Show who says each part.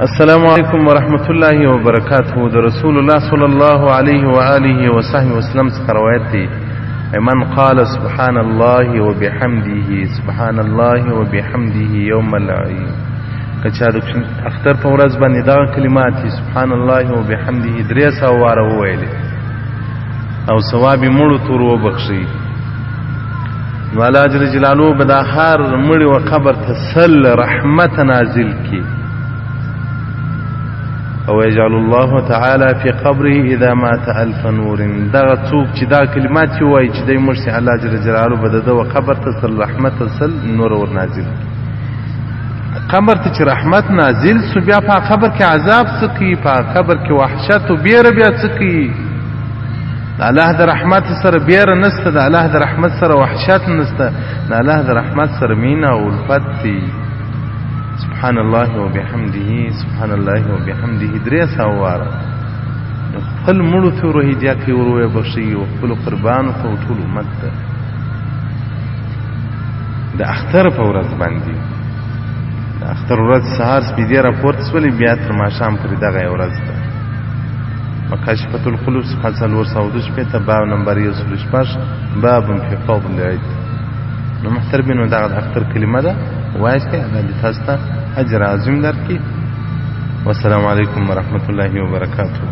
Speaker 1: السلام علیکم ورحمت الله وبرکاته. د رسول الله صلی الله علیه و آله و صحبه وسلم څخه روایت دی: من قال سبحان الله وبحمده سبحان الله وبحمده یوم العید، که چا د اختر په ورځ باندې دغه کلمات سبحان الله وبحمده 300 واره وویلې او ثواب یې مړو ته ور وبخښي، نو الله جل جلاله به دا هر مړي و قبر ته 100 رحمت نازل کړي. او يجعل الله تعالی فی قبره اذا مات 1000 نور. دغه څوک چې دا کلمات یې وایي چې دی مړ شي، الله جل جلاله به د ده و قبر ته 100 رحمت 100 نور ور نازل کړي. قبر ته چې رحمت نازل سو، بیا په قبر کې عذاب څه کوي؟ په قبر کې وحشت او بیره بیا څه کوي؟ د الله د رحمت سره بیره نسته، د الله د رحمت سره وحشت نسته، د الله د رحمت سره مینه او الفت دی. سبحان الله وبحمده سبحان الله وبحمده 300 واره خپل مړو ته ور هدیه کوي، ور وبخښي، او خپلو قربانو ته او ټول امت ته. د اختر په ورځ باندې، د اختر ورځ سهار سپیدې راپورته سولې بیا تر ماښام پورې دغه یو ورځ ده. مکاشفة القلوب صفحه 462، باب نمبر 106، باب فی فضل العید. نو محترمینو، دغه د اختر کلمه ده، وایاست، الله دې تاسو ته اجر عظیم درکړي. والسلام علیکم ورحمت الله وبرکاته.